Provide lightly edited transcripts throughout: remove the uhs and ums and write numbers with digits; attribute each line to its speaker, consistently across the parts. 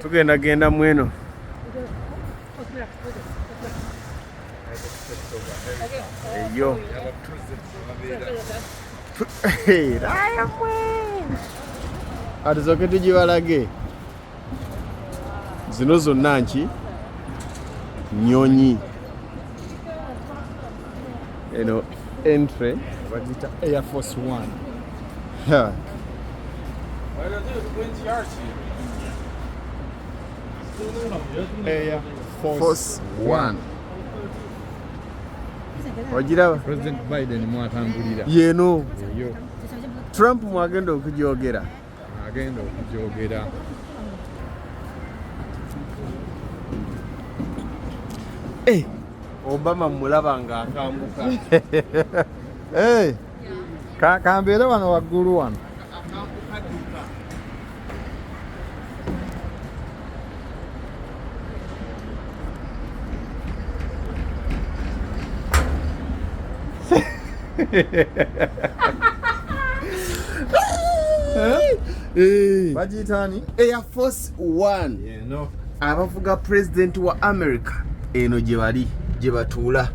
Speaker 1: Tugenda genda mweno. Eyo. Atusoke tugibalage. Zino zonna nki nyonyi. Eno entry
Speaker 2: bagiyita Air Force One.
Speaker 1: Ha.
Speaker 2: Air Force,
Speaker 1: Force One. Ogiraba?
Speaker 2: President Biden mwatambulira
Speaker 1: Yeno.
Speaker 2: Eyo.
Speaker 1: Trump mwagenda okugyogera.
Speaker 2: Agenda okugyogera.
Speaker 1: Eh, Obama mulaba nga akambuka.
Speaker 2: Hey, kambeere wano waggulu wano. Bagiyita ani?
Speaker 1: Air Force One.
Speaker 2: Yeno.
Speaker 1: Abavuga president wa America eno gye bali gye batuula.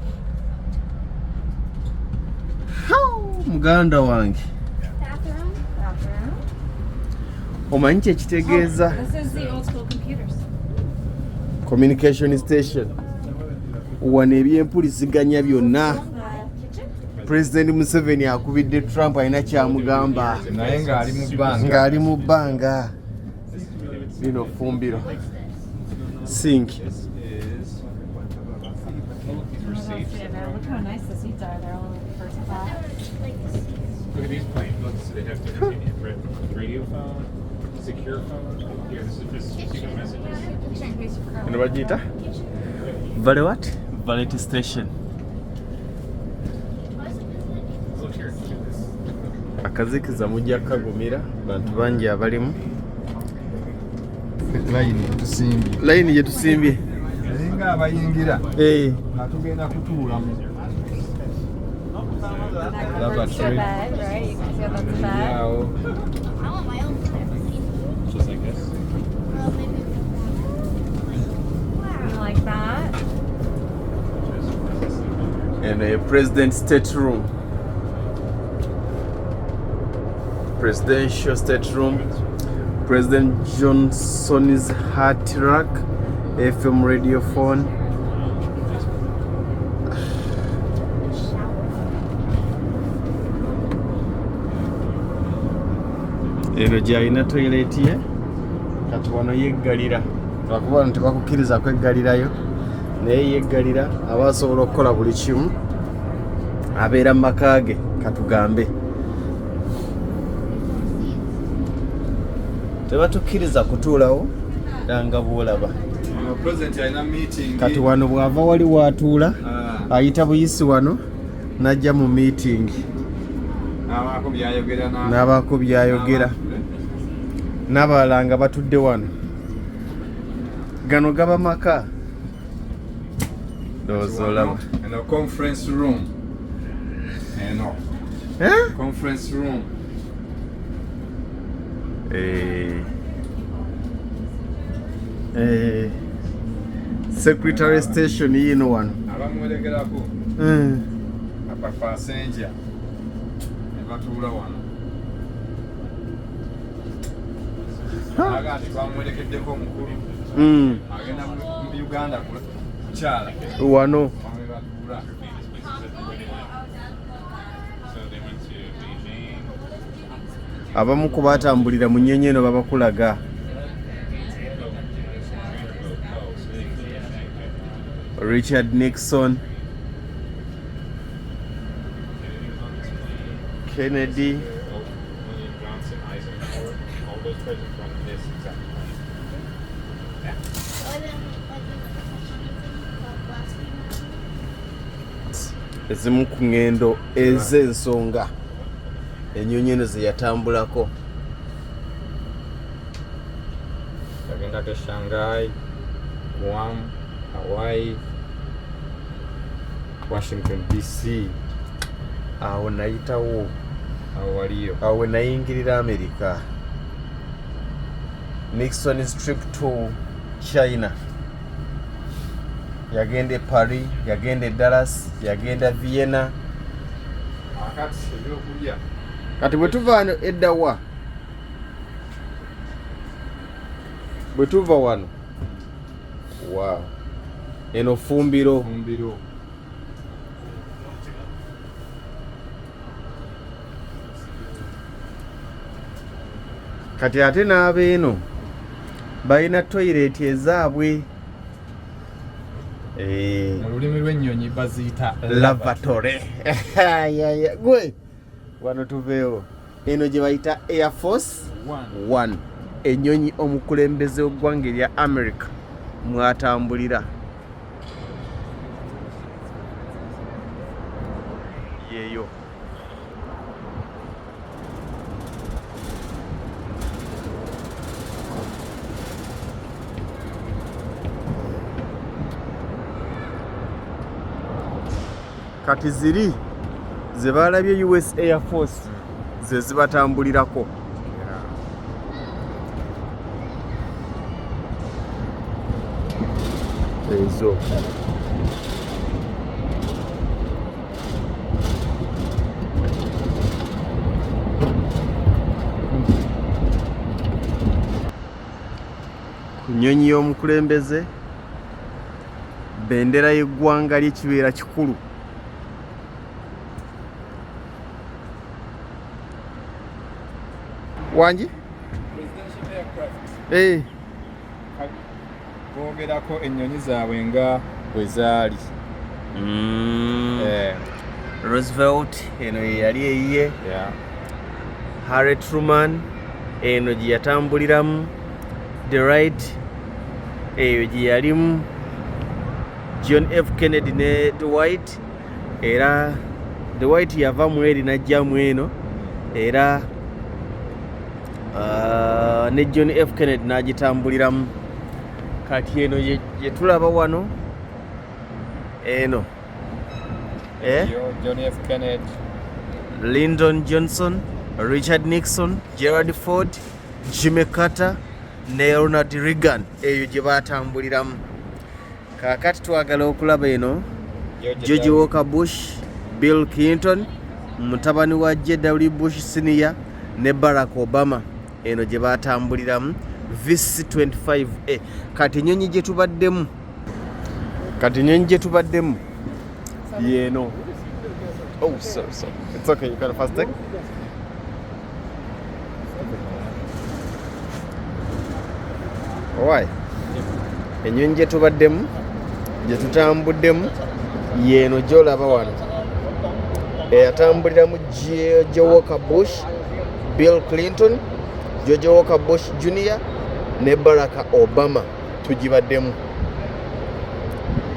Speaker 1: Muganda wange omanyi kyekitegeeza communication station wano ebyempuliziganya byonna. President Museveni akubidde Trump alina kyamugamba
Speaker 2: naye ng'ali mu bbanga
Speaker 1: ng'ali mu bbanga. Lino ffumbiro sink.
Speaker 3: Look how nice the seats are. They're all first class.
Speaker 4: Look at these planes. Look, so they have different radio phone, secure phone. Here, this is just secret messages.
Speaker 1: Eno bagiyita Valley what? Valet station.
Speaker 4: Look here. Look at this.
Speaker 1: Akazikiza mujja kagumira bantu bangi abalimu.
Speaker 2: Layini tusimbye
Speaker 1: Layini gye tusimbye
Speaker 2: eringa abayingira
Speaker 1: Eh,
Speaker 2: nga tugenda kutuulamu.
Speaker 3: That
Speaker 2: Love
Speaker 3: converts
Speaker 2: that
Speaker 3: to a
Speaker 2: tree.
Speaker 3: bed, right? You can see how that's a bed.
Speaker 2: Awo.
Speaker 4: Just like this.
Speaker 3: You like that?
Speaker 1: Eno ye president state room, presidential state room, President Johnson's hat rack, FM radio phone. Eno gyalina toilet ye. Kati wano yeggalira lwakuba wano tebakukkiriza kweggalirayo, naye yeggalira aba asobola okukola buli kimu, abeera mu maka ge. Katugambe tebatukkiriza kutuulawo era nga bwolaba.
Speaker 2: Ono president alina meeting.
Speaker 1: Kati wano bw'ava wali waatuula,
Speaker 2: Ah,
Speaker 1: ayita buyisi wano n'ajja mu meeting
Speaker 2: n'abaako byayogera
Speaker 1: n'abaako byayogera n'abalala nga batudde wano. Gano gaba maka, ndowooza olaba.
Speaker 2: Eno conference room. Eno
Speaker 1: Eh?
Speaker 2: conference room.
Speaker 1: Eh. Eh. Secretary station yiino wano.
Speaker 2: Abamuwerekerako aba passenger ne batuula wano. Aga nti bamuwerekeddeko omukulu agenda mu Uganda kukyala
Speaker 1: Wano
Speaker 2: wano we batuula.
Speaker 4: So they went to Beijing.
Speaker 1: Abamu ku batambulira mu nnyonyi eno babakulaga. Richard Nixon,
Speaker 4: Kennedy was on this plane.
Speaker 1: Kennedy.
Speaker 4: Oh, William Johnson, Eisenhower. All those presidents were on this exact plane.
Speaker 1: Ezimu ku ŋŋendo ez'ensonga ennyonyi eno ze yatambulako.
Speaker 2: Yagendako e Shanghai, Guam, Hawaii, Washington DC.
Speaker 1: Awo nayitawo.
Speaker 2: Awo waliyo.
Speaker 1: Awo we nayingirira Amerika. Nixon's trip to China. Yagenda e Paris, yagenda e Dallas, yagenda Vienna.
Speaker 2: Akati ebyokulya.
Speaker 1: Kati bwe tuva wano edda wa? Bwe tuva wano. Wow. Eno fumbiro.
Speaker 2: Fumbiro.
Speaker 1: Kati ate n'abeeno balina toilet ezaabwe.
Speaker 2: Mu lulimi lw'ennyonyi baziyita
Speaker 1: Lavatory. Gwe wano tuveewo. Eno gye bayita Air Force
Speaker 2: One.
Speaker 1: 1, ennyonyi omukulembeze w'eggwanga erya America mwatambulira. Yeeyo. Kati ziri ze balabye US Air Force ze zibatambulirako. Ezo. Ku nnyonyi y'omukulembeze bendera y'eggwanga lye kibeera kikulu. Wangi? Eh.
Speaker 2: Boogerako ennyonyi zaabwe nga bwe zaali.
Speaker 1: Roosevelt eno ye yali eyiye. Harry Truman eno gye yatambuliramu. The Wright eyo gye yalimu. John F Kennedy ne Dwight, era Dwight yava mu eri n'ajja mu eno, era ne John F Kennedy n'agitambuliramu. Kati eno ye tulaba wano eno
Speaker 2: John F Kennedy,
Speaker 1: Lyndon Johnson, Richard Nixon, Gerald Ford, Jimmy Carter ne Ronald Reagan, eyo gye batambuliramu. Kaakati twagala okulaba eno George Walker Bush, Bill Clinton, mutabani wa J.W. Bush Senior ne Barack Obama, eno gye batambuliramu VC-25A. Kati ennyonyi gye tubaddemu, yeeno. Oh, sorry, sorry. It's okay, you can fast take. Why? Ennyonyi gye tubaddemu, gye tutambuddemu, yeeno gy'olaba wano. Eyatambuliramu George Walker Bush, Bill Clinton, George Walker Bush Jr. ne Barack Obama tugibaddemu.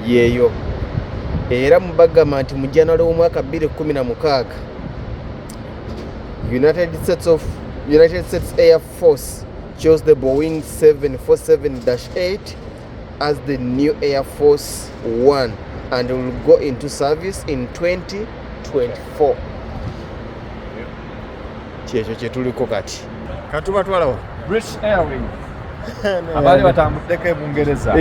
Speaker 1: Yeeyo. Era mubagamba nti mu January w'omwaka 2016 United States Air Force chose the Boeing 747-8 as the new Air Force One and will go into service in 2024. Kyekyo kye tuliko kati. Katubatwala wa?
Speaker 2: British Airways. Abaali batambuddeko e Bungereza.